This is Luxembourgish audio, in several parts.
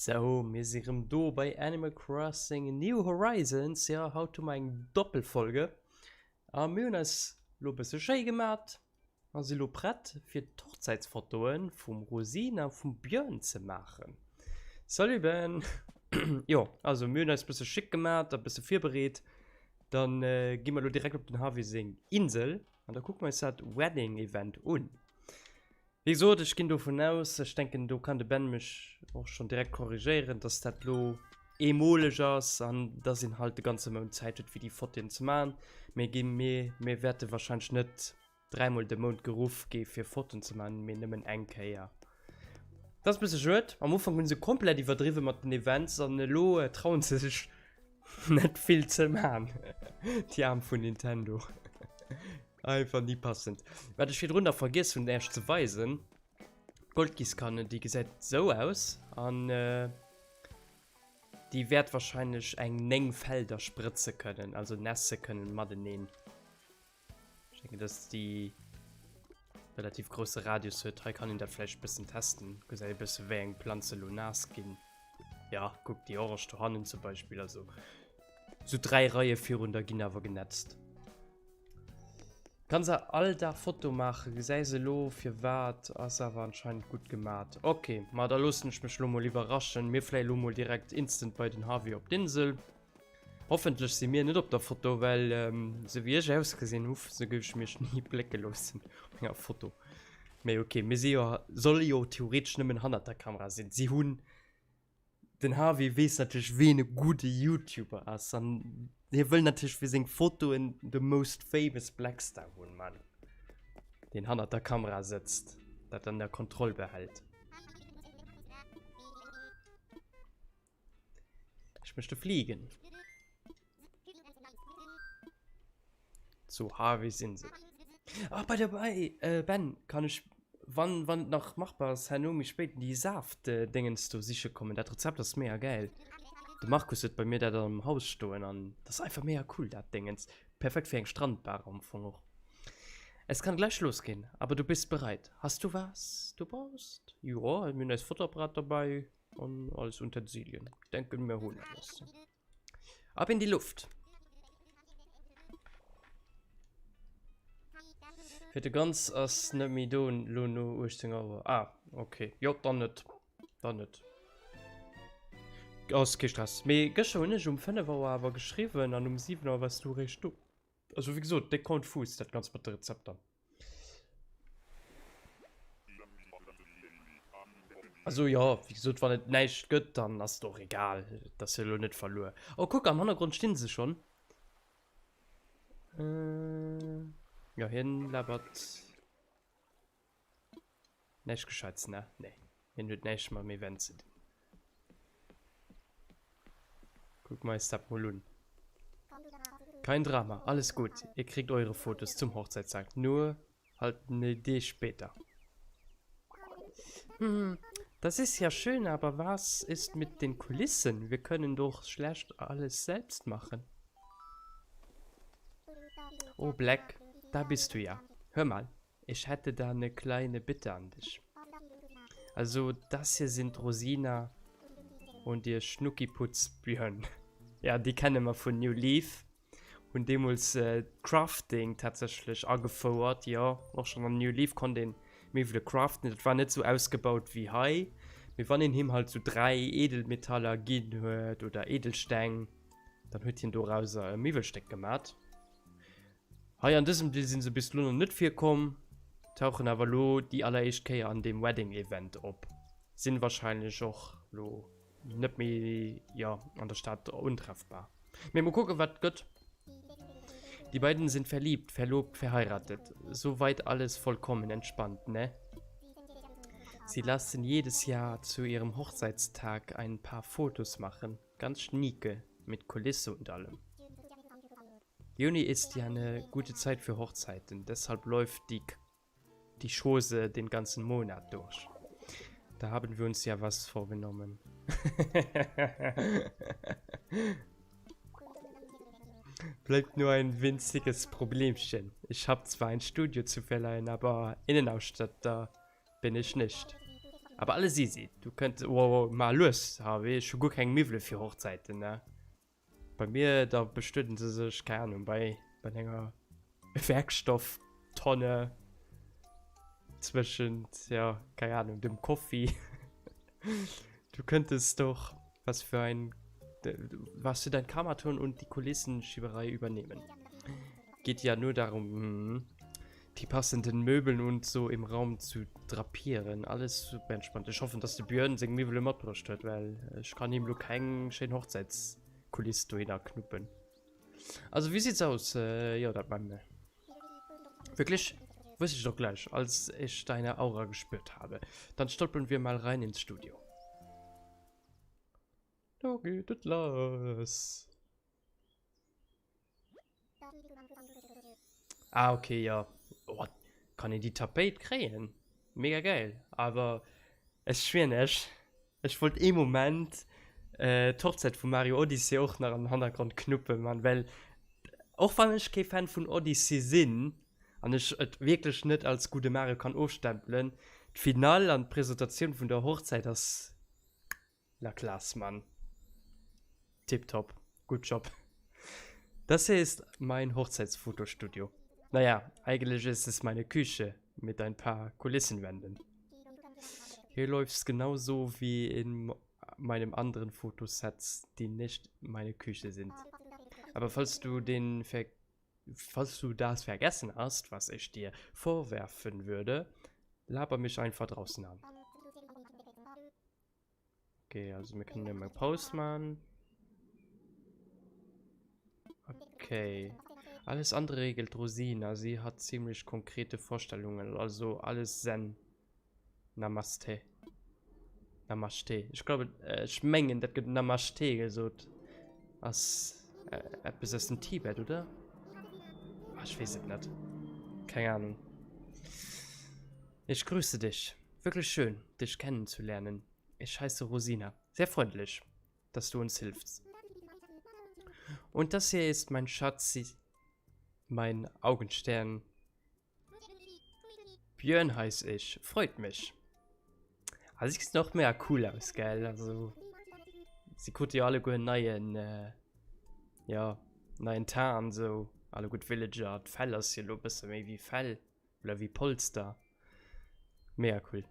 Sou, mir si rëm do bei Animal Crossing New Horizons. Jo, haut hu mer eng Doppelfolge. A mir hunn eis lo e bësse schéi gemat a si lo prett fir d'Hochzäitsfotoe vum Rosina a vum Björn ze maachen. Salut Ben! Jo, also mir hunn eis bësse schick gemat a bësse virbereet. Dann gi mer lo direkt op den Harvey seng Insel an da kucke mer eis dat Wedding Event un. Wéi gesot, ech ginn dovun aus, ech denken, do kann de Ben mech och schonn direkt korrigéieren, dass dat elo eemoleg ass an dass een halt de ganze Mount Zäit huet, fir déi Fotoen ze maachen. Mir gi mir, mir wäerte warscheinlech net dräimol de Mount geruff gi fir Fotoen ze maachen, mee nëmmen eng Kéier. Dat ass e bësse schued. Am Ufank hu se komplett iwwerdriwwe mat den Events an elo trauen se sech net vill ze maachen, déi Aarm vun Nintendo. Einfach ni passend. Wat ech virdrun nach vergiess hunn Äech ze weisen, d'Goldgiesskanne, déi gesäit sou aus an déi wäert wahrscheinlech eng 9 Felder sprëtze kënnen, also nässe kënnen mateneen. Ech denken, dass déi relativ grousse Radius huet. Hei kann een dat vläicht bëssen testen. Gesäit ee bësse wéi eng Planze lo naass ginn. Ja, kuck déi orange dohannen zum Beispill, also sou 3 Reie virun der ginn awer genetzt. Kann se all Dag Foto maachen, gesäis elo firwat, ass awer anscheinend gutt gemat. Ok, ma da loossen ech mech lo mol iwwerraschen, mir fléie lo mol direkt instant bei den Harvey op d'Insel. Hoffentlech si mir net op der Foto, well sou wéi ech ausgesinn hu, sou géif ech mech ni blécke loossen op enger Foto. Mee ok, mir si jo, solle jo theoretesch nëmmen hannert der Kamera sinn. Si hunn Den Harvey weess natierlech ween e gudde Youtuber ass an hie wëll natierlech fir seng Fotoen de most famous Blackstar hunn, Mann, deen hannert der Kamera sëtzt, dat an der Kontroll behält. Ich möchte fliegen. Zu Harveys Insel. Ah, by the way, äh, Ben, kann ech, wann, wann et nach machbar ass, herno méi spéit déi Saaft-Dingens do siche kommen? Dat Rezept ass mega gäil. De Markus huet bei mir dat am Haus stoen an dat ass einfach mega cool, dat Dingens. Perfekt fir eng Strandbar am Fong och. Es kann gleich losgehen, aber du bist bereit. Hast du was du brauchst? Jo, mir hunn eis Fotoapparat dobäi an alles Utensilien. Denken mir hunn alles. Ab in die Luft! Fir de Ganz ass net méi do lo no 18 Auer. Ah, okay. Jo, dann net. Dann net. Ass kee Stress. Mee gëschter hunn ech um 5 Auer awer geschriwwen an um 7 Auer waars du eréischt do. Also wéi gesot, déck konfus dat Ganzt mat de Rezepter. Also jo, wéi gesot, wann et näischt gëtt, dann ass et och egal. Et ass jo elo net verluer. Oh kuck, am Hannergrond sti se schonn. Jo, hien labert näischt Gescheits, ne? Nee, hien huet näischt mam Event ze dinn. Kuck mer eis dat mol un. Kein Drama, alles gut. Ihr kriegt eure Fotos zum Hochzeitstag, nur halt ne Idee später. Hm, das ist ja schön, aber was ist mit den Kulissen? Wir können doch schlecht alles selbst machen. Oh Black, da bist du ja. Hör mal, Ich hätte da ne kleine Bitte an dich. Also das hier sind Rosina und ihr Schnuckiputz Björn. Ja, déi kenne mer vun New Leaf. Hunn deemools d'Crafting tatsächlech agefouert. Jo, och schonn an New Leaf konnt een Miwwele craften. Dat war net sou ausgebaut wéi hei. Mee wann een him halt sou 3 Edelmetaller ginn huet oder Edelsteng, dann huet hien dorauser e Miwwelstéck gemat. Hei an dësem Deel sinn se bis elo nach net virkomm, tauchen awer elo déi alleréischt Kéier an deem Wedding Event op. Sinn wahrscheinlech och elo net méi, jo, an der Stad untreffbar. Mee mol kucken wat gëtt. Die beiden sind verliebt, verlobt, verheiratet. Soweit alles vollkommen entspannt, ne? Sie lassen jedes Jahr zu ihrem Hochzeitstag ein paar Fotos machen, ganz schnieke, mit Kulisse und allem. Juni ist ja ne gute Zeit für Hochzeiten, deshalb läuft die die Chose den ganzen Monat durch. Da haben wir uns ja was vorgenommen. Bleibt nur ein winziges Problemchen. Ich hab zwar ein Studio zu verleihen, aber Innenausstatter bin ich nicht. Aber alles easy. Du kënnt, wow, wow, ma lues, Harvey, ech hu guer keng Miwwele fir Hochzäiten, ne? Bei mir, da bestueden se sech, keng Ahnung, bei, bei enger Werkstofftonne zwëschent, ja, keng Ahnung, dem Koffi. Du könntest doch was für ein, was für dein Kammerton und die Kulissenschieberei übernehmen. Geht ja nur darum, hm, die passenden Möbeln und so im Raum zu drapieren. Alles super entspannt. Ech hoffen, dass de Björn seng Miwwele matbruecht huet, well ech kann him lo keng schéin Hochzäitskuliss dohinner knuppen. Also, wie sieht's aus? Äh, jo, dat man. Wirklich? Wusste ich doch gleich, als ich deine Aura gespürt habe. Dann stolpern wir mal rein ins Studio. Da geht et lass. Ah, okay, ja. Oh, kann een déi Tapéit kréien? Mega geil. Awer ech schwieren iech, ech wollt ee Moment äh, d'Hochzäit vu Mario Odyssey och nach an den Hannergrond knuppen, Mann, well och wann ech kee Fan vun Odyssey sinn an ech et wierklech net als gudde Mario kann ofstempelen, d'Finall an d'Presentatioun vun der Hochzäit ass La classe, Mann. Tiptop. Good job. Das hier ist mein Hochzeitsfotostudio. Naja, eigentlich ist es meine Küche mit ein paar Kulissenwänden. Hier läuft's genauso wie in meinem anderen Fotosets, die nicht meine Küche sind. Aber falls du den Ver falls du das vergessen hast, was ich dir vorwerfen würde, laber mich einfach draußen an. Okay, also mir kënnen eng Paus man. Okay. Alles andere regelt Rosina. Sie hat ziemlich konkrete Vorstellungen. Also alles Zen. Namaste. Namaste. Ich glaube, äh, ich mengen, dat gëtt Namaste gesot. Ass äh, etwas aus dem Tibet, oder? Ah, ich weess et net. Keng Ahnung. Ich grüße dich. Wirklich schön, dich kennenzulernen. Ich heiße Rosina. Sehr freundlich, dass du uns hilfst. Und das hier ist mein Schatz, mein Augenstern. Björn heiß ich. Freut mich. Also sie sieht och mega cool aus, gell? Also sie krute jo alleguer en neien, äh, ja, neien Teint an sou. Alleguer d'Villager. D'Fell ass jo lo e bësse méi wéi Fell. Oder wie Polster. Mega cool.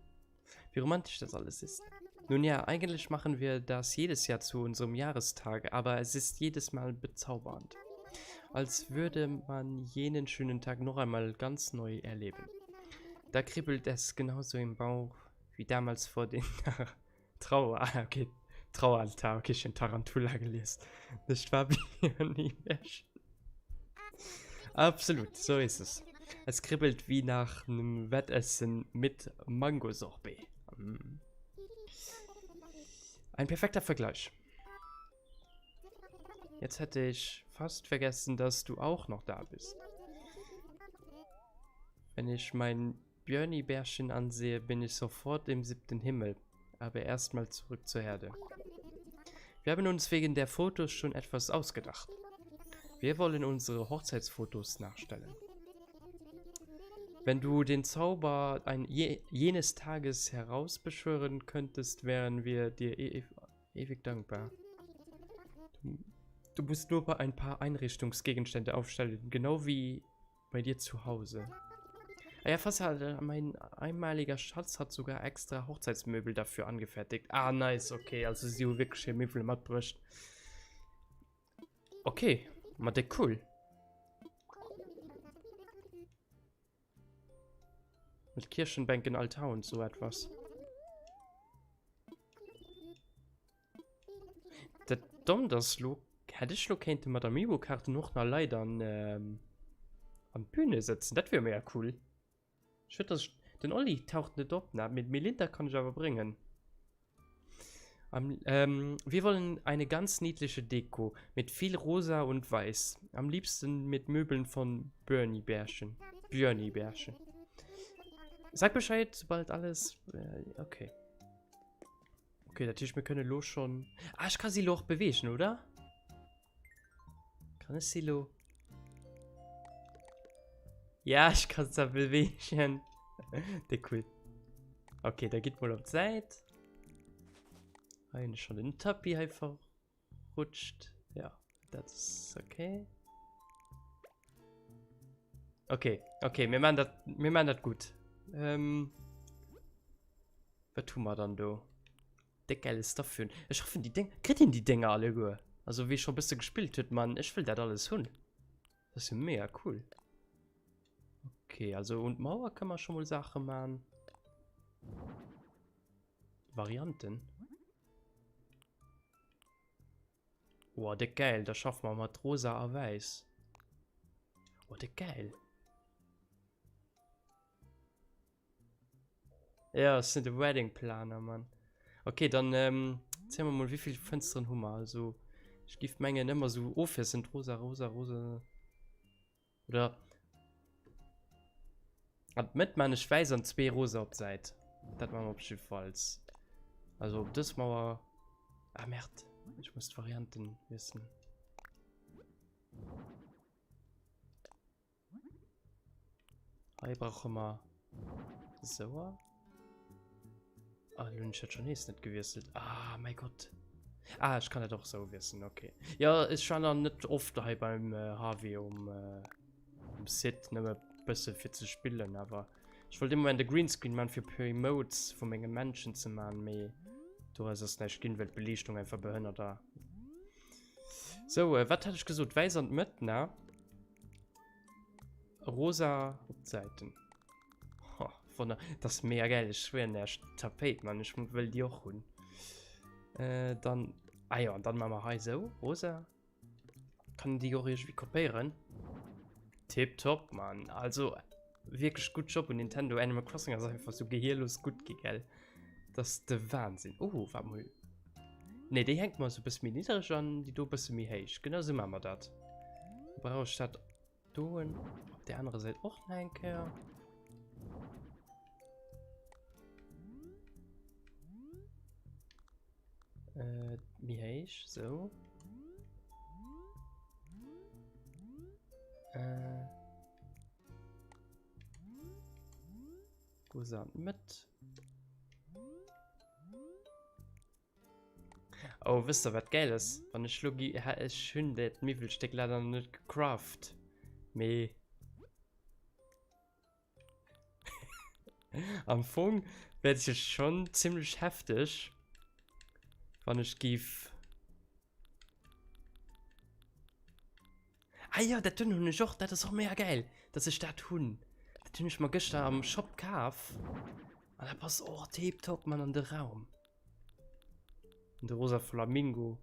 Wie romantisch das alles ist. Nun ja, eigentlich machen wir das jedes Jahr zu unserem Jahrestag, aber es ist jedes Mal bezaubernd. Als würde man jenen schönen Tag noch einmal ganz neu erleben. Da kribbelt es genauso im Bauch wie damals vor den Trauer, ah, okay. Traueraltar, okay, ich hun Tarantula gelies. Nicht wahr, Björni-Bärchen? Absolut, so ist es. Es kribbelt wie nach nem Wettessen mit Mangosorbet. Mm. Ein perfekter Vergleich. Jetzt hätte ich fast vergessen, dass du auch noch da bist. Wenn ich mein Björni-Bärchen ansehe, bin ich sofort im siebten Himmel. Aber erstmal zurück zur Herde. Wir haben uns wegen der Fotos schon etwas ausgedacht. Wir wollen unsere Hochzeitsfotos nachstellen. Wenn du den Zauber ein je jenes Tages herausbeschwören könntest, wären wir dir e ewig dankbar. Du, du musst nur ein paar Einrichtungsgegenstände aufstellen, genau wie bei dir zu Hause. Ah ja, fast halt, mein einmaliger Schatz hat sogar extra Hochzeitsmöbel dafür angefertigt. Ah, nice, okay, also si hu wierklech hir Miwwele matbruecht. Okay, ma déck cool. Mit Kirchenbänken, Altar und so etwas. Dat Dommt ass lo, hätt ech lo kéinte mat Amiibo-Kaarten och nach Leit an an d'Bühne sëtzen, dat wier mega cool. Schued dass ech, den Oli taucht net op, na mee d'Melinda kann ech awer bréngen. Am wir wollen eine ganz niedliche Deko mit viel rosa und weiß, am liebsten mit Möbeln von Börnibärchen, Björnibärchen. Sag Bescheid sobald alles, okay. Okay, dat heescht mir kënne lo schon... Ah, ech ka si lo och beweegen, oder? Kann ech si lo... Ja, ech kann se beweegen. Déi cool. Okay, da gitt mol op d'Säit. Hei hunn ech schonn den Tapis hei verrutscht. Ja, dat ass okay. Okay, okay, mir man dat, mir man dat gut. Ähm, wat hu mer dann do? Déck gäile Stuff hunn. Ech hoffen déi Déng, kritt een déi Dénger alleguer? Also wee scho bësse gespillt huet, man, ech wëll dat alles hunn. Dat ass jo mega cool. Okay, also un d'Mauer kënne mer scho mol Saache man. Varianten. Oh, déck gäil, da schaffe mer mat rosa a wäiss. Oh, déck gäil. Ja, ech sinn de Wedding Planer, Mann. Okay, dann ähm, zählen wir mal, wie viele Fensteren hu mer. Also, ich giff mengen, ëmmer so ofwiesselnd rosa, rosa, rosa. Oder an d'Mëtt man ech wäiss an zwee rosa op d'Säit. Dat man mer op jiddefalls. Also op dës Mauer. Ah, Merde. Ich muss d'Varianten wissen. Hei brauche mer sauer. Ah, lo hunn ech dat schon nees net gewiesselt. Ah, mäi Gott. Ah, ech kann dat och sou wiesselen, okay. Ja, ech war nach net oft hei beim äh, Harvey um, äh, um Site, nëmme bësse fir ze spillen, awer ech wollt immer de Greenscreen man fir puer Emotes vu menge Menschen ze man, mee doraus ass näischt ginn, well d'Beliichtung einfach behënnert war. Sou, äh, wat hat ech gesot? Wäiss an d'Mëtt, ne? Rosa op d'Säiten. Oh, Wonner. Das ist mega geil. Ich schwören, der Tapet, Mann. Ich will die auch hun. Äh, dann. Ah ja, und dann machen wir hei so. Rosa. Kann die auch irgendwie kopieren? Tipptopp, Mann. Also, wirklich gut Job und Nintendo Animal Crossing ist einfach so gehirlos gut gi, gell? Das ist de Wahnsinn. Oh, warte mal. Ne, déi hänkt mer sou bësse méi niddreg an déi do bësse méi héich. Genau sou maache mer dat. Brauch ech dat doen op der anerer Säit och nach eng Kéier. Äh, méi héich, sou. Äh. Wo se an d'Mëtt. Oh, wësst der wat geil ass? Wann ech lo gi ech hunn dat Miwwelstéck leider nach net gecraft, mee am Fong wär et jo schonn zimmlech hefteg, wann ech giff. Ah jo, dat dunn hunn ech och, dat ass och mega geil, dass ech dat hunn. Dat hunn ech mer gëschter am Shop kaf an dat passt och tiptop man an de Raum. An de rosa Flamingo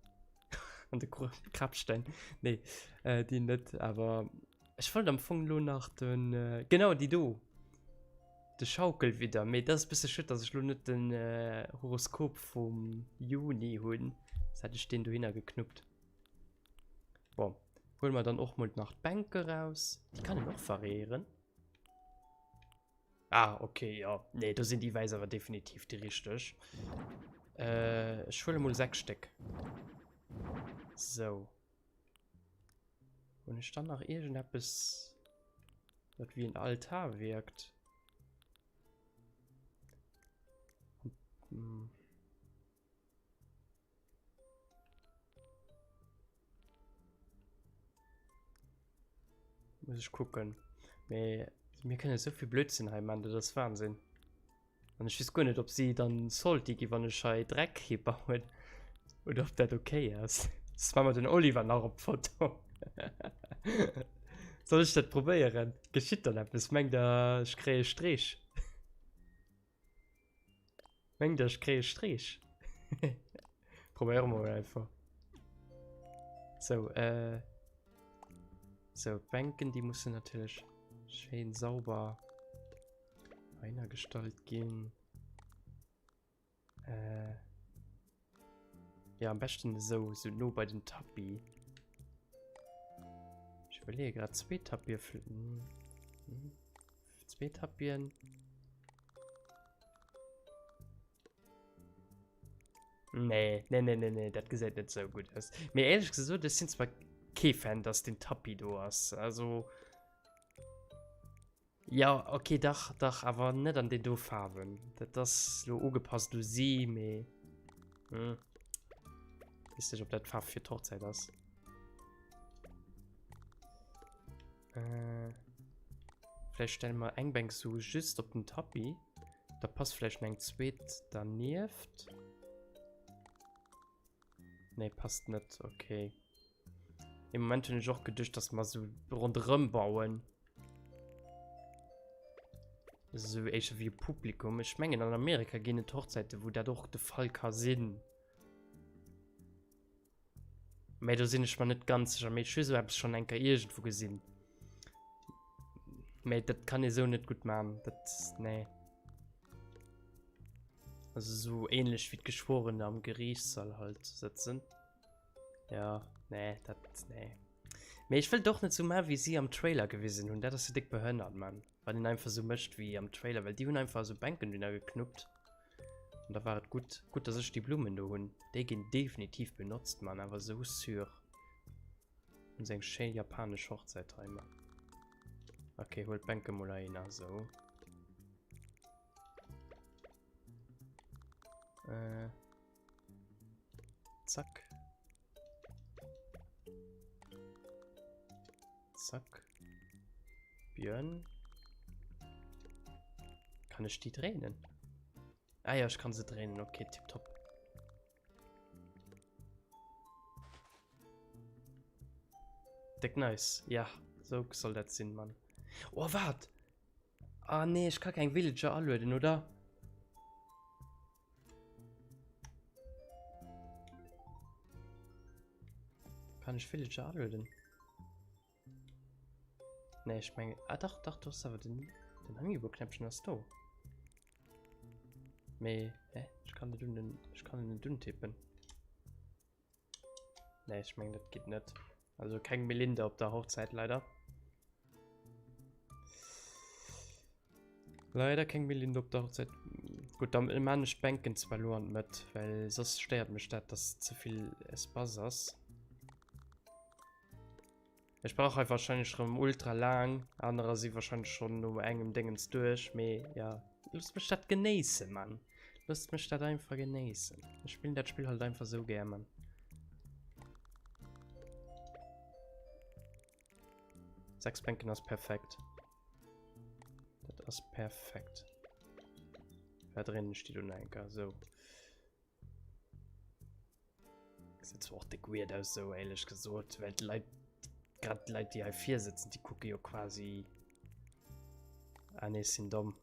an de Krabstein. Nee, äh, déi net, awer ech wollt am Fong lo nach den, äh, genau déi do, de Schaukelwidder, mee dat ass e bësse schued, dass ech lo net den äh, Horoskop vum Juni hunn, soss hätt ech deen dohinner geknuppt. Bon, huele mer dann och mol nach d'Bänke raus. Déi kann een och variéieren. Ah, okay, ja. Nee, do sinn déi wäiss awer definitiv déi richteg. Äh, ech huele mol 6 Stéck. So. Hunn ech dann nach iergendeppes, wat wéi en Altar wierkt? Hm. Muss ech kucken. Mee mir kënne sou vill Blödsinn hei man, dat ass Wahnsinn. An ech weess guer net, ob si dann salty gi wann ech hei Dreck hibauen oder ob dat okay ass. Soss man mer den Oliver nach op d'Foto. Soll ech dat probéieren? Geschitt dann eppes? Mengt der ech kréie Streech? Mengt der ech kréie Streech? Probéiere mer mol einfach. So, äh. So, d'Bänken, déi mussen natierlech schéin sauber heihinner gestallt ginn. Äh. Ja, am beschten esou, sou no bei den Tapis. Ech iwwerleeë grad, zwee Tapie vl. Zwee Tapien. Nee, nee, nee, nee, nee, dat gesäit net sou gutt aus. Mee éierlech gesot, ech sinn zwar kee Fan, dass den Tapis do ass. Also. Ja, okay, dach, dach, awer net an den do Faarwen. Dat ass lo ugepasst u si, mee. Hm. Weess net, ob dat d'Faarf fir d'Hochzäit ass. Äh, vläicht stelle mer eng Bänk sou just op den Tapis. Da passt vläicht nach eng zweet dernieft. Nee, passt net. Okay. Im Moment hunn ech och geduecht, dass mer sou ronderëm bauen. Sou éischter wéi e Publikum. Ech mengen an Amerika ginn et Hochzäiten, wou dat och de Fall ka sinn. Mä do sinn ech mer net ganz sécher. Mee ech hu sou eppes schonn eng Kéier iergendwou gesinn. Mä dat kann ee sou net gutt man. Dat, nee. Also sou ähnlech wéi d'Geschworene am Geriichtssall halt sëtzen. Ja, nee, dat, nee. Mee ech wëll et och net sou man, wéi si am Trailer gewisen hunn. Dat ass jo déck behënnert, Mann. Wann een einfach sou mécht wéi am Trailer, well déi hunn einfach sou Bänken dunner geknuppt. An da war et gutt. Gutt, dass ech déi Blummen do hunn. Déi ginn definitiv benotzt, Mann, awer sou sûr. Hunn se eng schéi japanesch Hochzäit hei, Mann. Okay, huel d'Bänke mol heihinner, sou. Äh. Zack. Zack. Björn. Kann ich die drehen? Ah ja, ich kann sie drehen. Okay, tipptopp. Dick nice. Ja, so soll dat sinn, Mann. Oh, wart! Ah nee, ich kann kein Villager alueden, oder? Kann ech Villager alueden? Nee, ich meine... Ah doch, doch, du hast aber den, den Amiibo-Knäppchen ass do. Mee, hä? Ich kann net un den, ich kann net untippen. Nee, ich meine, das geht net. Also keng Melinda op der Hochzeit, leider. Leider keng Melinda op der Hochzeit. Gut, dann man ich Bänken zwar lo an d'Mëtt, well soss stéiert mech dat, dass ze vill Espace ass. Ech brauch hei wahrscheinlech rëm ultra laang. Anerer si wahrscheinlech schon no engem Dingens duerch, mee ja, loosst mech dat genéissen, Mann. Loosst mech dat einfach genéissen. Ech spillen dat Spill halt einfach sou gär, Mann. Sechs Bänken ass perfekt. Dat ass perfekt. Da drinnen steht un enker, so. Gesäit zwar och déck weird aus sou, éierlech gesot, well d'Leit, grad d'Leit déi hei vir sëtzen, déi kucke jo quasi, ah nee, ech sinn domm.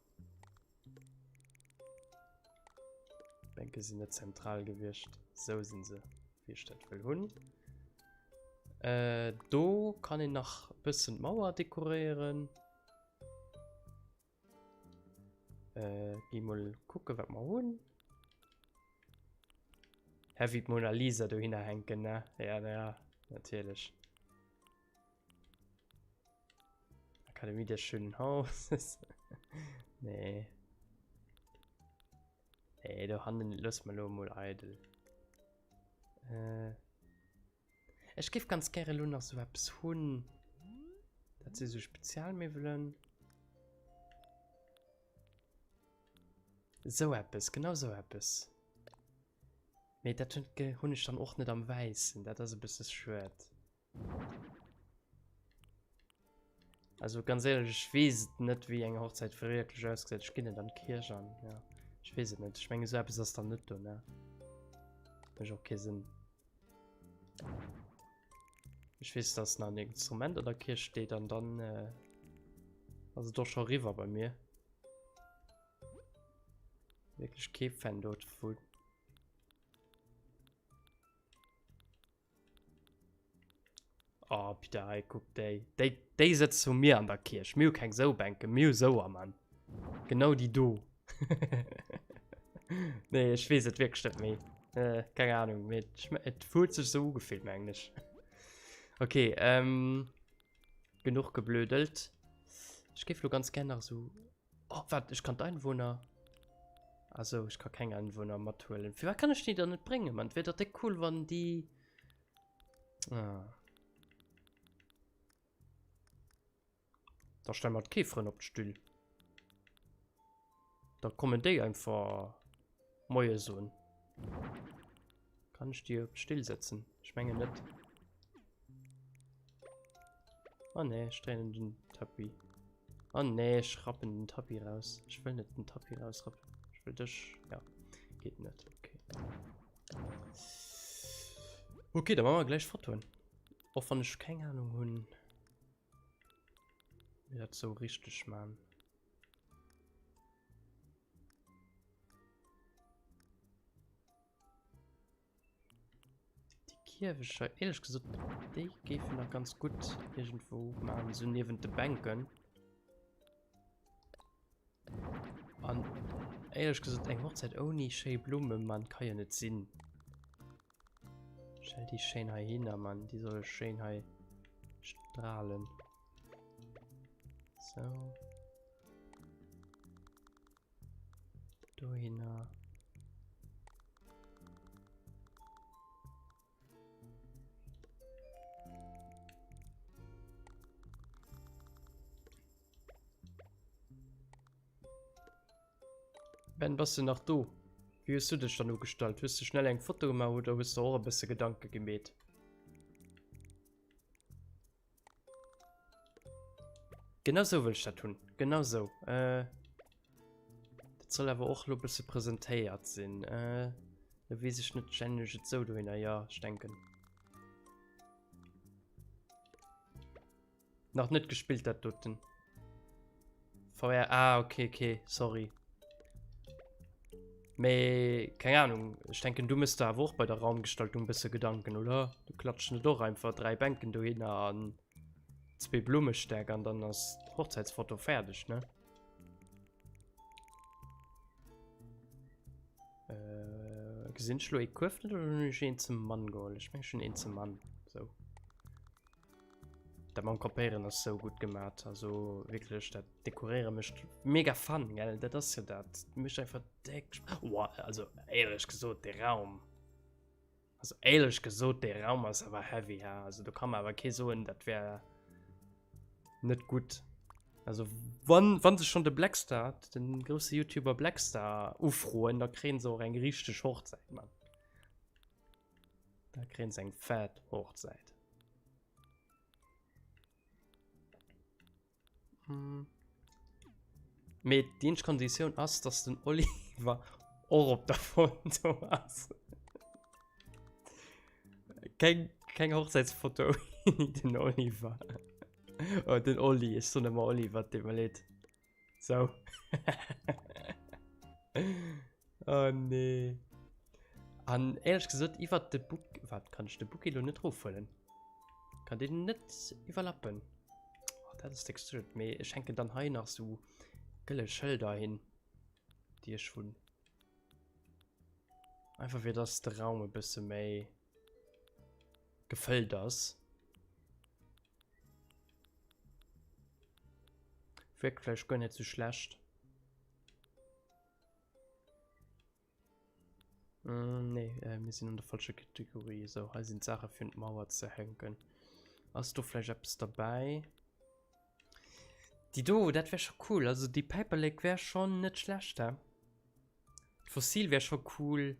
D'Bänke sinn net zentral gewiescht. Sou sinn se, wéi ech dat wëll hunn. Äh, do kann een nach e bëssen d'Mauer dekoréieren. Äh, gi mol kucke wat mer hunn. Heavy d'Mona Lisa dohinner hänken, ne? Ja, na ja, natierlech. Akademie des schönen Hauses. nee. Nee, do hannen loosse mer lo mol eidel. Äh. Ech géif ganz gäre lo nach sou eppes hunn. Dat si sou Spezialmiwwelen. Sou eppes, genau sou eppes. Mee dat hunn ech dann och net am Wäissen. Dat ass e bësse schued. Also ganz éierlech, ech weess et net, wéi eng Hochzäit wierklech ausgesäit. Ech ginn net an d'Kierch an, ja, ech weess et net. Ech mengen, esou eppes ass dann net do, ne? Mécht och kee Sënn. Ech weess, dass nach en Instrument an der Kierch steet an dann äh, ass et och scho riwwer bei mir. Wierklech kee Fan dovun. Oh, Peter, hei, kuck déi. Déi, déi sëtzt zu mir an der Kierch. Mir hu keng sou Bänken, mir hu souer, Mann. Genau déi do. Nee, ech weess et wierklech net méi. Äh, keng Ahnung, mee et huet sech sou ugefillt, mengen ech. Okay, ähm, genuch geblödelt. Ech géif lo ganz gär nach sou Oh, wat? Ech kann d'Einwohner... Also, ech ka keng Einwohner mathuelen. Firwat kann ech déi dann net bréngen, Mann? Wär dach déck cool, wann déi... Ah. Da stelle mer d'Käferen op d'Stüll. Da kommen déi einfach Moie soen. Kann ech déi op d'Still setzen? Ech mengen net. Oh nee, ech dréinen den Tapis. Oh nee, ech rappen den Tapis raus. Ech wëll net den Tapis rausrappen. Ech wëll dech. Ja, geet net. Okay. Okay, da machen wir gleich Fotoen. Och wann ech keng Ahnung hunn, wéi dat sou richteg man. Déi Kierwecher, éierlech gesot, déi géifen nach ganz gutt iergendwou man, esou niewent de Bänken. An éierlech gesot, eng Hochzäit ouni schéi Blumme man ka jo net sinn. Stell déi schéin heihinner, Mann, déi solle schéin hei strahlen. Sou. Dohinner. Ben, bass du nach do? Wéi hues du dech dann ugestallt? Hues du schnell eng Foto gemaach oder hues du och e bësse Gedanke gemeet? Genau sou wëll ech dat hunn. Genau sou. Äh, dat soll awer och lo bësse presentéiert sinn. Äh, da weess ech net, stellen ech et sou dohinner? Ja, ech denken. Nach net gespillt dat doten. VR, ah, okay, okay, sorry. Mee, keng Ahnung, ech denken, du mëss der awer och bei der Raumgestaltung bësse Gedanken, oder? Du klatsch net och einfach 3 Bänken dohinner an zwee Blummestäck an dann ass d'Hochzäitsfoto fäerdeg, ne? Äh, gesinn ech lo ee Kuerf net oder hunn ech een ze mann geholl? Ech meng ech hunn een ze mann. Sou. Dat mam Kopéieren ass sou gutt gemat, also wierklech dat Dekoréiere mécht mega Fun, gell, dat ass jo dat, mécht einfach déck Sp Wow, also éierlech gesot dee Raum, also éierlech gesot dee Raum ass awer heavy, ha, also do ka mer awer kee soen dat wär net gutt. Also wann wann se schonn de Blackstar, den grousse Youtuber Blackstar ufroen, da kréien se och eng richteg Hochzäit, Mann. Da kréien se eng fett Hochzäit. Hm. Mee déi eenzeg Konditioun ass, dass den Oliver och op der Foto ass. Keng, keng Hochzäitsfoto ouni den Oliver. Oh, den Olli, ech soen ëmmer Oliver, deet mer leed. Sou. Oh nee. An éierlech gesot, iwwert de Buk, wat kann ech de Bouquet lo net rofhuelen? Kann deen net iwwerlappen? Oh, dat ass déck schued. Mee ech hänken dann hei nach sou gëlle Schëlder hin, déi ech hunn. Einfach fir dass de Raum e bësse méi gefëllt ass. Wierkt vläicht guer net sou schlecht. Mm, nee, äh, mir sinn an der falscher Kategorie. So, hei sinn d'Saache fir un d'Mauer ze hänken. Ass do vläicht eppes derbäi? Déi do, dat wär scho cool. Also déi Päiperlek wär schonn net schlecht, hä? D'Fossil wär scho cool.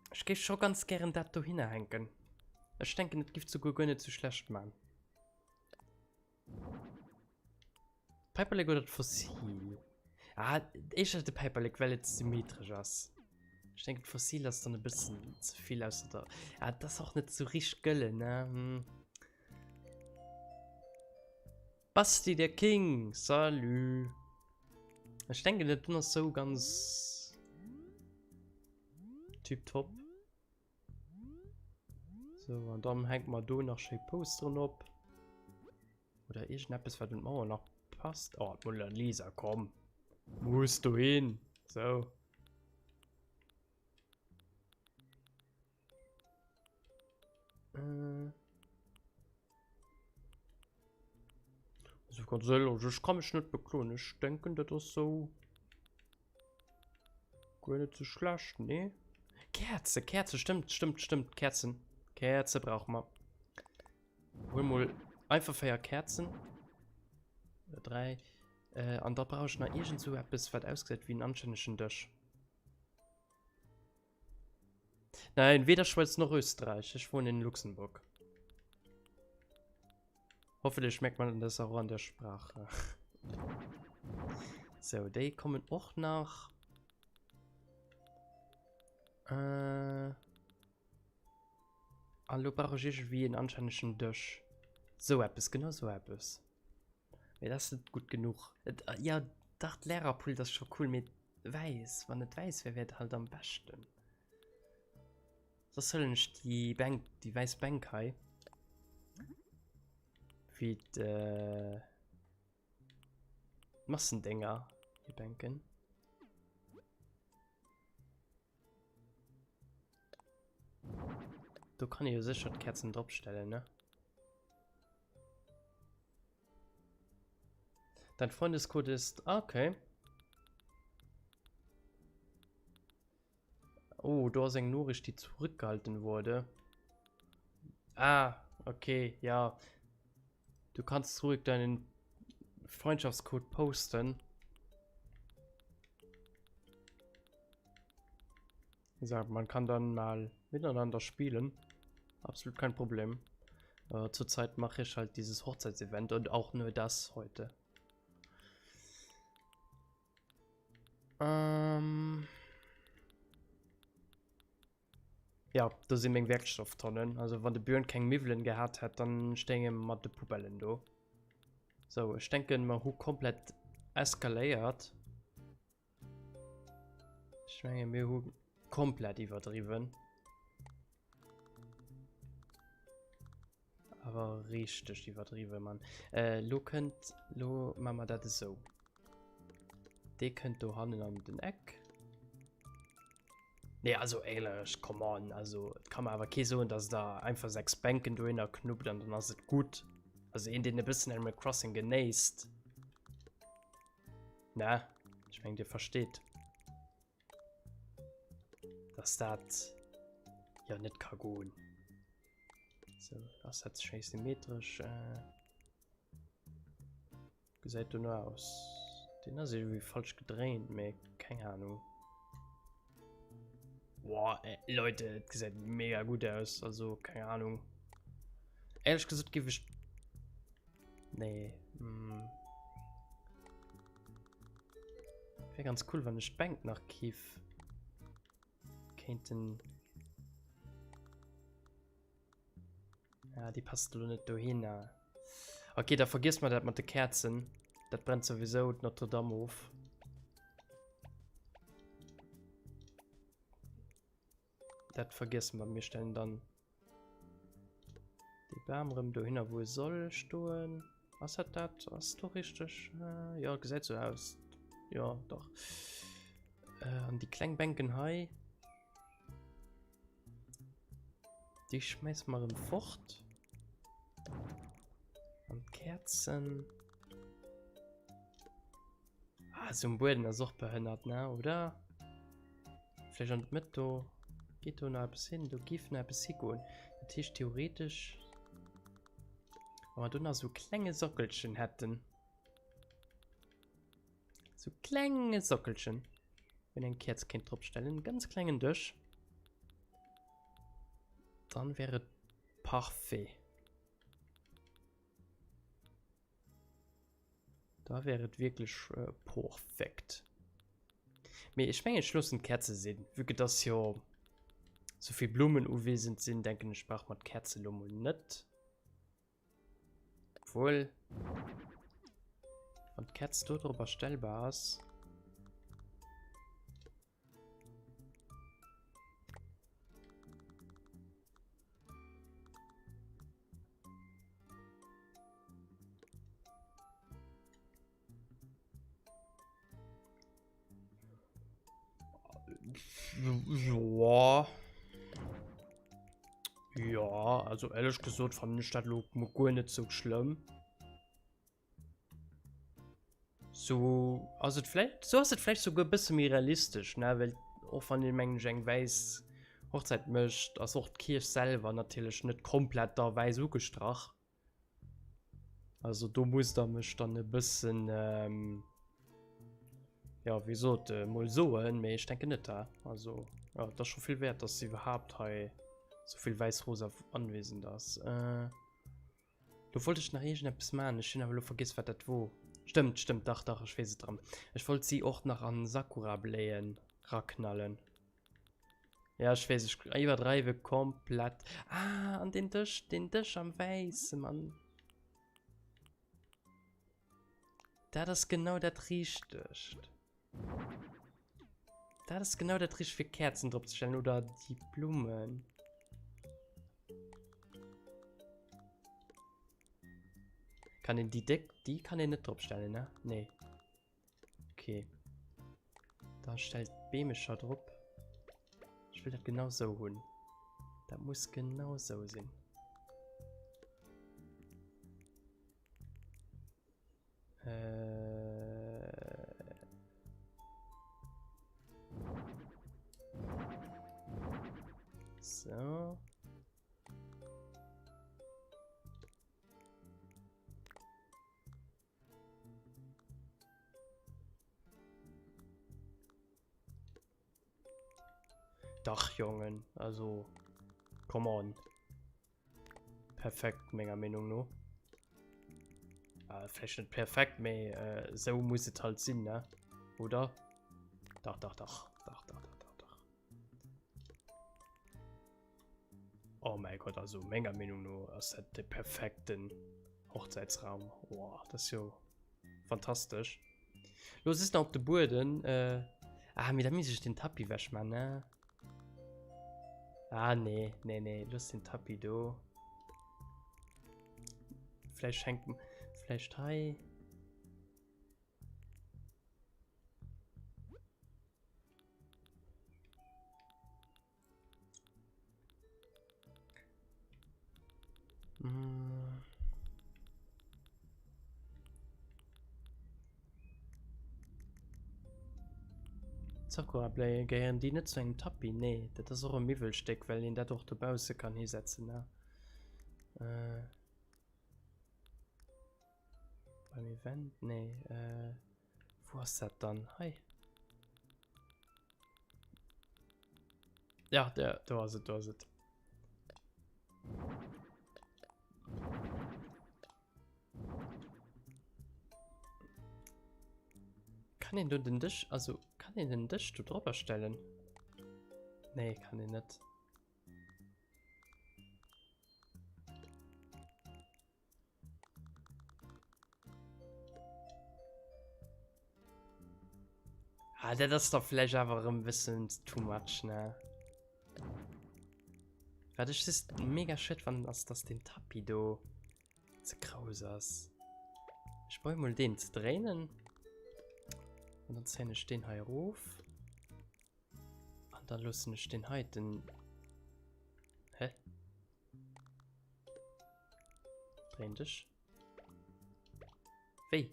Ech géif scho ganz gären dat dohinner hänken. Ech denken, et giff souguer guer net sou schlecht man. Päiperlek oder d'Fossil? Ah, éischter de Päiperlek, well et symmetresch ass. Ech denken, d'Fossil ass dann e bëssen ze vill ausser der. Ah, dat ass och net sou richteg gëlle, ne? Hm. Basti der King, salut! Ech denken, dat dun ass sou ganz tiptop. So, an dann hängt man do nach schéi Posteren op. Oder irgendeppes, wat un d'Mauer nach passt. Oh, d'Mona Lisa, komm. Muss dohin. So. Äh. Also ganz ehrlich, ich kann mich nicht beklagen. Ich denke, das ist so guer net sou schlecht, nee. Kerze, Kerze, stimmt, stimmt, stimmt, Kerzen. Kerze brauche mer. Huel mol einfach 4 Käerzen. Oder 3. Äh, an da brauch ech nach iergend sou eppes, wat ausgesäit wéi en anstännegen Dësch. Nein, weder Schweiz noch Österreich. Ich wohne in Luxemburg. Hoffentlich merkt man das auch an der Sprache. So, déi kommen och nach. Äh, an lo brauch ech iergendwéi en anstännegen Dësch. Sou eppes, genau sou eppes. Mee dat ass net gutt genuch. Et, ja, dach, d'Lehrerpult ass scho cool, mee wäiss, wann et wäiss wär, wär et halt am beschten. Soss huelen ech déi Bänk, déi wäiss Bänk hei. Wéi d'Massendénger, déi Bänken. Do kann ee jo sécher d'Käerzen dropstellen, ne? Dein Freundescode ist... Ah, okay. Oh, do ass eng Noriicht, déi zurückgehalten wurde. Ah, okay, ja. Du kannst ruhig deinen Freundschaftscode posten. Gesagt, man kann dann mal miteinander spielen. Absolut kein Problem. Äh, zurzeit mache ich halt dieses Hochzeitsevent und auch nur das heute. Ähm ja, do si meng Werkstofftonnen. Also wann de Björn keng Miwwelen gehat hätt, dann stéinge mer mat de Poubellen do. So, ech denken, mer hu komplett eskaléiert. Ech menge mir hu komplett iwwerdriwwen. Awer richteg iwwerdriwwen, Mann. Äh, lo kënnt, lo maache mer dat esou. Dee kënnt do hannen an den Eck. Nee, also éierlech, come on, also et ka mer awer kee soen, dass der einfach 6 Bänken dohinner knuppt an dann ass et gutt. Also een, deen e bëssen Animal Crossing genéisst, ne? Ech meng, dir versteet. Dass dat jo net ka goen. So, ass dat schéi symmetresch? Äh, gesäit dono aus. Den ass irgendwie falsch gedréint, mee keng Ahnung. Boah, äh, Leute, et gesäit mega gutt aus. Also, keng Ahnung. Éierlech gesot géif ech... Nee. Mm. Wär ganz cool, wann ech d'Bänk nach kiff kéinten. Ja, déi passt lo net dohinner. Okay, da vergiss mer dat mat de Kerzen. Dat brennt sowieso d'Notre Dame of. Dat vergiessen mer. Mir stellen dann de Bam rëm dohinner, wou e soll stoen. Ass dat dat? Ass do richteg? Äh, jo, gesäit sou aus. Jo, dach. Äh, an déi kleng Bänken hei, déi schmäisse mer rëm fort. An d'Käerzen. Ah, so um Bueden ass och behënnert, ne, oder? Vläicht an d'Mëtt do. Geet do nach eppes hin? Do géif nach eppes higoen. Dat heescht theoretesch, wa mer do nach sou e klenge Sockelchen hätten. Sou klenge Sockelchen. Wou een eng Käerz kéint dropstellen. En ganz klengen Dësch. Dann wär et parfait. Da wär et wierklech perfekt. Mee ech mengen ech loossen d'Käerze sinn. Vue que dass jo souvill Blummen uwesend sinn, denken ech brauch mer d'Käerze lo mol net. Obwuel, wann d'Käerz do drop astellbar ass. Joa. Ja, also ehrlech gesot fannen ech dat lo mol guer net sou schlëmm. Sou ass et vläicht, sou ass et vläicht souguer e bësse méi realistesch, ne, well och wann een, mengen ech, eng wäiss Hochzäit mécht, ass och d'Kierch selwer natierlech net komplett da wäiss ugestrach. Also do musst der mech dann e bëssen, jo wéi gesot, mol soen, mee ech denken net da. Also jo, et ass scho vill wäert, dass iwwerhaapt hei souvill wäiss-rosa anwesend ass. Do wollt ech nach iergendeppes maachen, ech hunn awer elo vergiess wat dat wor. Stëmmt, stëmmt, dach, dach, ech weess et erëm. Ech wollt si och nach an Sakurabléien raknallen. Ja, ech weess, ech iwwerdreiwe komplett. Ah, an den Dësch, den Dësch am Wäisse, Mann. Dat ass genau dat Richtegt. Dat ass genau dat Richtegt fir Käerzen drop ze stellen oder déi Blummen. Kann een déi déck, déi kann een net drop stellen, ne? Nee. Okay. Da stellt d'Beemecher drop. Ech wëll dat genau sou hunn. Dat muss genau sou sinn. So. Dach Jongen, also come on. Perfekt menger Meenung no. Äh, vläicht net perfekt, mee äh, sou muss et halt sinn, ne? Oder? Dach, dach, dach. Dach, dach, dach, dach, dach. Oh mäi Gott, also menger Meenung no ass dat de perfekten Hochzäitsraum. Oh, dat ass jo fantastesch. Lo sitzt nach op de Bueden. Äh, ah, mee da misst ech den Tapis wechman, ne? Ah, nee, nee, nee, looss den Tapis do. Vläicht hänkt, vläicht hei. Mm. Sakura-Bléie gehéieren déi net zu engem Tapis? Nee, dat ass och e Miwwelstéck, well een dat och dobausse kann hisetzen, ne? Äh, beim Event? Nee, äh, wou ass dat dann? Hei. Ja, der, do ass et, do ass et. Kann een do den Dësch, also kann een den Dësch do drop erstellen? Nee, kann een net. Ah, dat ass da vläicht awer erëm e bëssen too much, ne? Wat ech just mega schued fannen, ass, dass den Tapis do ze grouss ass. Ech probier mol deen ze dréinen. An dann zéien ech deen hei erof. An dann loossen ech deen heiten... Hä? Dréin dech. Wéi?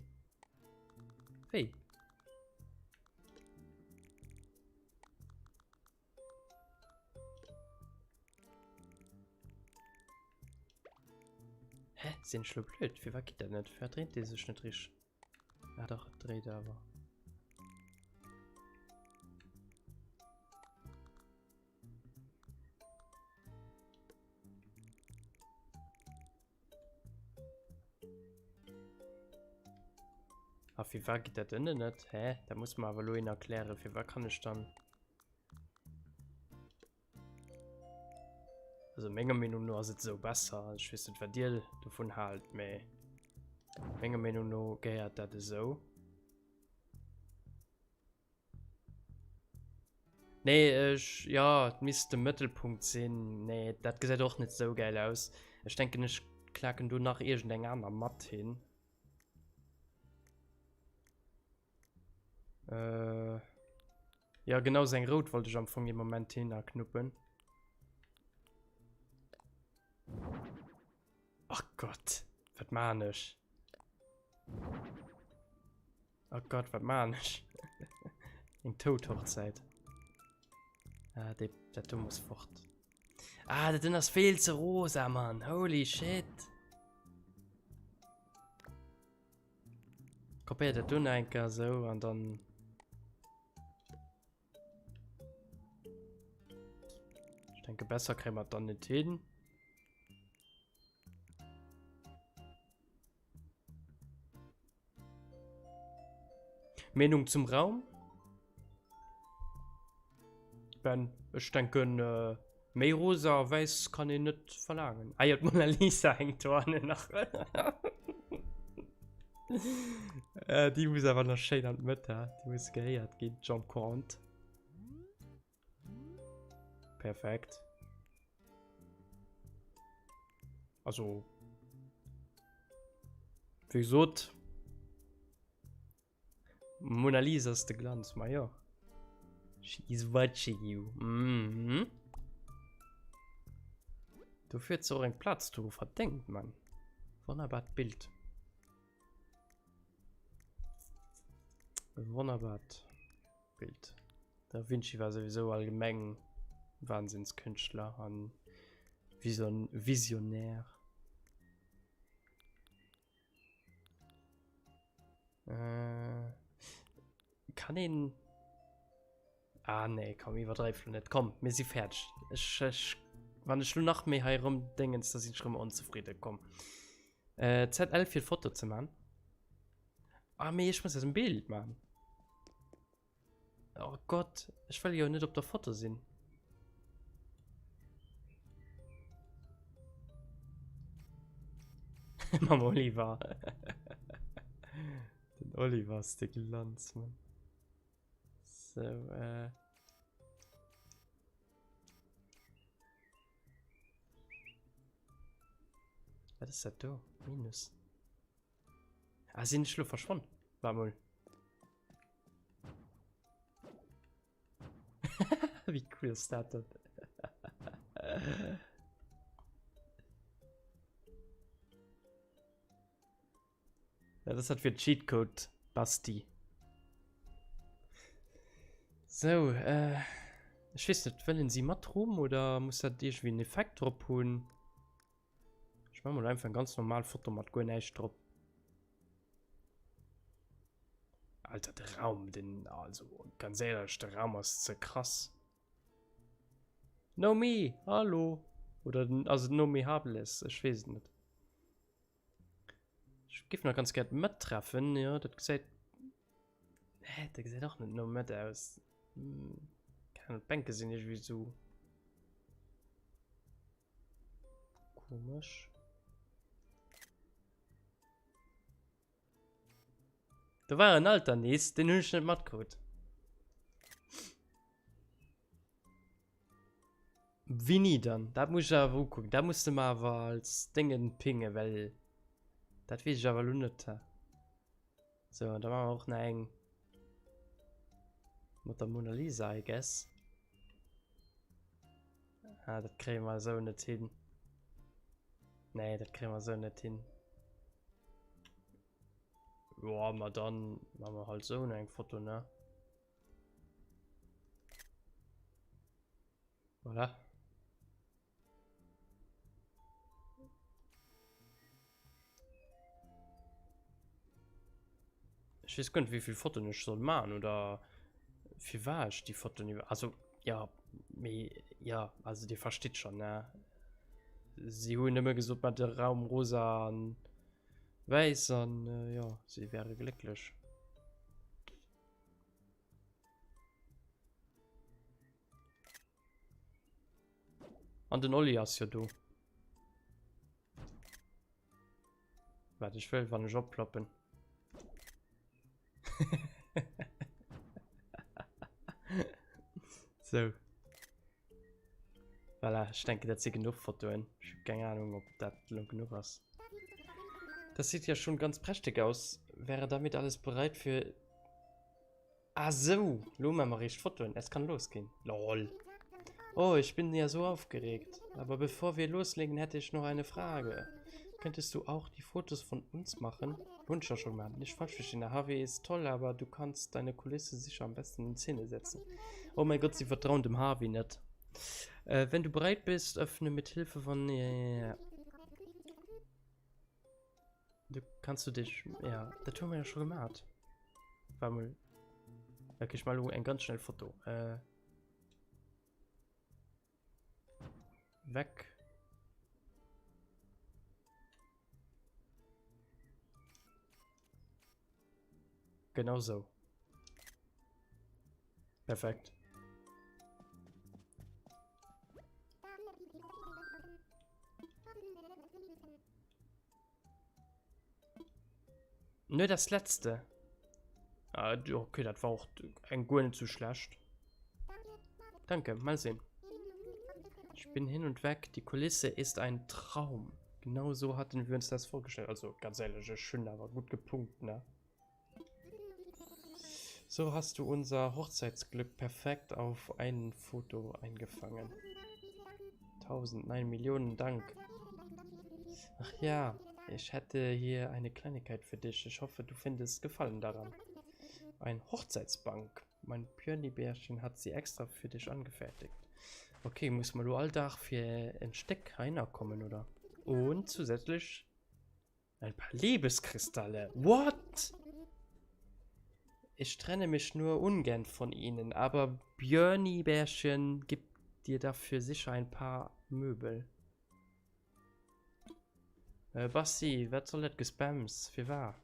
Wéi? Hä? Sinn ech lo blöd? Firwat geet dat net? Firwat dréint dee sech net richteg? Ah dach, et dréit awer. A firwat geet dat ënnen net? Hä? Dat muss mer awer elo een erklären. Firwat kann ech dann... Also menger Meenung no ass et esou besser. Ech weess net wat dir dovun haalt, mee menger Meenung no gehéiert dat esou. Nee, ech, ja, et misst de Mëttelpunkt sinn. Nee, dat gesäit och net sou gäil aus. Ech denken, ech klaken do nach iergendeng aner Matt hin. Äh, ja, genau sou eng rout wollt ech am Fong ee Moment hinnerknuppen. Ach Gott, wat maan ech? Oh Gott, wat maan ech? Eng Toad-Hochzäit. Ah, déi, dat do muss fort. Ah, dat den ass vill ze rosa, Mann. Holy shit. probéier dat do nach eng Kéier esou an dann. Ech denke besser kréie mer et dann net hin. Meenung zum Raum? Ben, ech denken äh, méi rosa a wäiss kann een net verlaangen. Ah jo, d'Mona Lisa hänkt do hannen nach. äh, déi muss awer nach schéin an d'Mëtt, ha? Déi muss gehéiert ginn, Jean Comte. Perfekt. Also, wéi gesot, Mona Lisa ass de Glanz, ma jo. She's watching you. Mhm. Dofir huet se och eng Plaz do verdéngt, Mann. Wonnerbart Bild. Wonnerbart Bild. Da Vinci war souwisou allgemeng Wahnsinnskünstler an Visionär. Äh, kann een. Ah nee, komm, iwwerdreif lo net. Komm, mir si fäerdeg. Ech, ech, wann ech lo nach méi hei rumdéngens, da sinn ech rëm onzefridden. Komm. Äh, ZL fir d'Foto ze man. Ah, mee ech muss eis en Bild man. Oh Gott, ech wëll jo net op der Foto sinn. Mam Oliver. Den Oliver ass de Glanz, Mann. So, äh. Wat ass dat do? Minus. Ah, sinn ech lo verschwonn? Wart mol. Wéi cool ass dat denn? Ja, das hat fir Cheatcode Basti. So, äh, ech weess net, wëllen si mat Rumm oder muss dat iergendwéi en Effekt drop hunn? Ech maache mol einfach eng ganz normal Foto mat guer näischt drop. Alter, de Raum, den, also ganz éierlech, de Raum ass ze krass. Nomi, hallo! Oder ass et Nomi Hables? Ech weess et net. Ech géif nach ganz gär d'Mëtt treffen, jo, dat gesäit, hä, dat gesäit och net no Mëtt aus. Keng Ahnung, d'Bänke sinn iergendwéi esou komesch. Do war en Alter nees, deen hunn ech net matkrut. Wini dann? Dat muss ech awer ukucken. Dat muss de mer awer als Déngen pinge, well dat weess ech awer elo net. So, an da maache mer och nach eng mat der Mona Lisa, I guess. Ah, dat kréie mer esou net hin. Nee, dat kréie mer esou net hin. Joa, ma dann maache mer halt esou eng Foto, ne? Voilà. Ech weess guer net wéivill Fotoen ech soll man oder firwat ech déi Fotoen iwwer also ja mee ja also dir verstitt schon ne si hunn nëmme gesot mat de Raum rosa an wäiss an äh, ja si wäre glécklech. An den Olli ass jo do. Wat ech wëll, wann ech opploppen. Sou. Voilà, ech denke dat si genuch Fotoen. Ech hu keng Ahnung, ob dat lo genuch ass. Das sieht ja schon ganz prächtig aus. Wäre damit alles bereit für Ah sou, lo man mer eréischt Fotoen, es kann losgehen. Lol. Oh, ich bin ja so aufgeregt. Aber bevor wir loslegen, hätte ich noch eine Frage. Könntest du auch die Fotos von uns machen? Hunn ech jo scho gemaach. Nicht falsch verstehen, der Harvey ist toll, aber du kannst deine Kulisse sicher am besten in Szene setzen. Oh mein Gott, sie vertrauen dem Harvey net. Äh, wenn du bereit bist, öffne mit Hilfe von... Ja, ja, ja. Du kannst du dich... Ja, dat hu mer jo scho gemaach. War mol. Okay, ech maache lo eng ganz schnell Foto. Äh. Weg. Genau sou. Perfekt. Nur das letzte. Ah, okay, das war auch eng guer net sou schlecht. Danke, mal sehen. Ich bin hin und weg. Die Kulisse ist ein Traum. Genau so hatten wir uns das vorgestellt. Also ganz ehrlich, ech hunn awer gutt gepunkt, ne? So hast du unser Hochzeitsglück perfekt auf ein Foto eingefangen. Tausend, nein, Millionen Dank. Ach ja, ich hätte hier eine Kleinigkeit für dich. Ich hoffe, du findest Gefallen daran. Ein Hochzeitsbank. Mein Björnibärchen hat sie extra für dich angefertigt. Okay, muss man lo all Dag fir en Stéck heihinner kommen, oder? Und zusätzlich ein paar Liebeskristalle. What? Ich trenne mich nur ungern von ihnen, aber Björnibärchen gibt dir dafür sicher ein paar Möbel. Äh, Basti, wat soll dat Gespams? Firwar?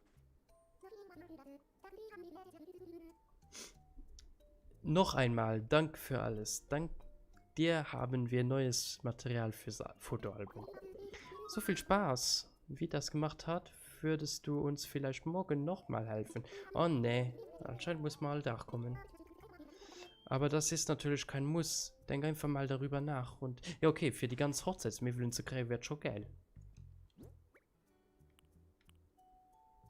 Noch einmal Dank für alles. Dank dir haben wir neues Material fürs Fotoalbum. So viel Spaß, wie das gemacht hat, würdest du uns vielleicht morgen nochmal helfen? Oh nee, anscheinend muss man all Dag kommen. Aber das ist natürlich kein Muss. Denk einfach mal darüber nach und ja okay, fir déi ganz Hochzeitsmiwwelen ze kréien, wär scho geil.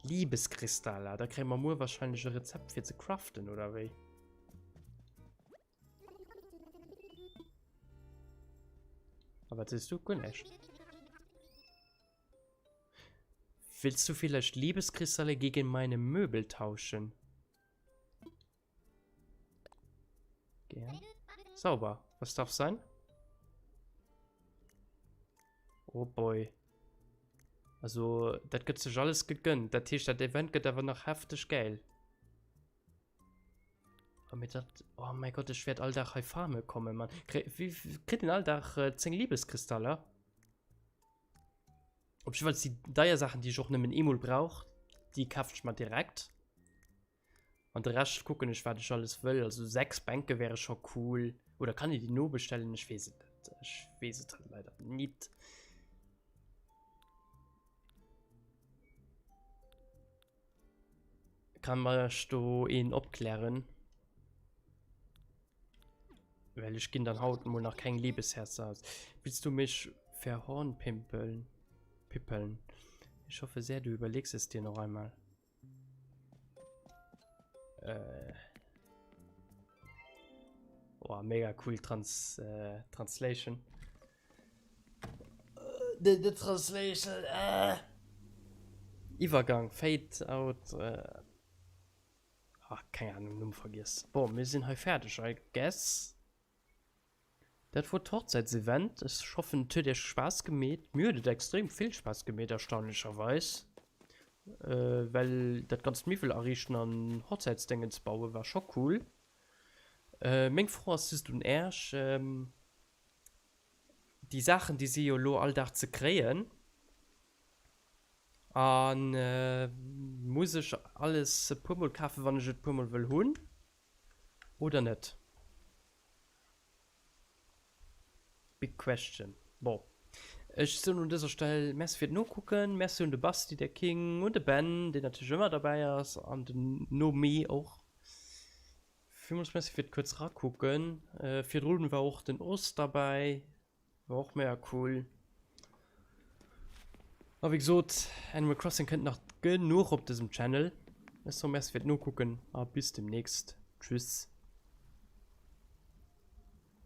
Liebeskristaller, da kréie mer muer wahrscheinlech e Rezept fir ze craften, oder wéi? A wat sees du? Guer näischt. Willst du vielleicht Liebeskristalle gegen meine Möbel tauschen? Gern. Sauber. Was darf sein? Oh boy. Also, dat gëtt sech alles gegönnt. Dat heescht, dat Event gëtt awer nach hefteg geil. Oh, mit dat, oh mein Gott, ech wäert all Dag hei farme kommen, Mann. Kri, wie, kritt een all Dag äh, 10 Liebeskristaller? Op jeweils déi deier Saachen, déi ech och nëmmen eemol brauch, déi kafen ech mer direkt. An de Rescht kucken ech wat ech alles wëll. Also 6 Bänke wäre scho cool. Oder kann ee déi nobestellen? Ech weess et net. Ech weess et halt leider nit. Kann mech do een opklären? Well ech ginn dann haut mol nach keng Liebesherzer aus. Willst du mich verhornpimpeln? Pippeln? Ich hoffe sehr, du überlegst es dir noch einmal. Äh. Oh, mega cool Trans äh, Translation. The, the Translation. Äh. Iwwergang, Fade out. Äh. Ach, keng Ahnung, Numm vergiess. Bon, mir sinn hei fäerdeg, I guess. Dat wor d'Hochzäitsevent. Ech hoffen et huet iech Spaass gemeet. Mir huet et extrem vill Spaass gemeet erstaunlecherweis, well dat ganzt Miwwel ariichten an Hochzäitsdéngens baue war scho cool. Meng Fro ass just un Äerch, déi Saachen déi si jo elo all Dag ze kréien a muss ech alles e puermol kafen wann ech et puermol wëll hunn oder net? Big question. Bon, ech soen un dëser Stell Merci fir d'Nokucken, Merci un de Basti, de King, un de Ben, deen natierlech ëmmer derbäi ass, an den Nomi och. Villmools Merci fir d'kuerz Rakucken. Virdrun war och den Ost derbäi, war och mega cool. A wéi gesot, Animal Crossing kënnt nach genuch op dësem Channel. Ech soe Merci fir d'Nokucken a bis demnächst. Tschüss.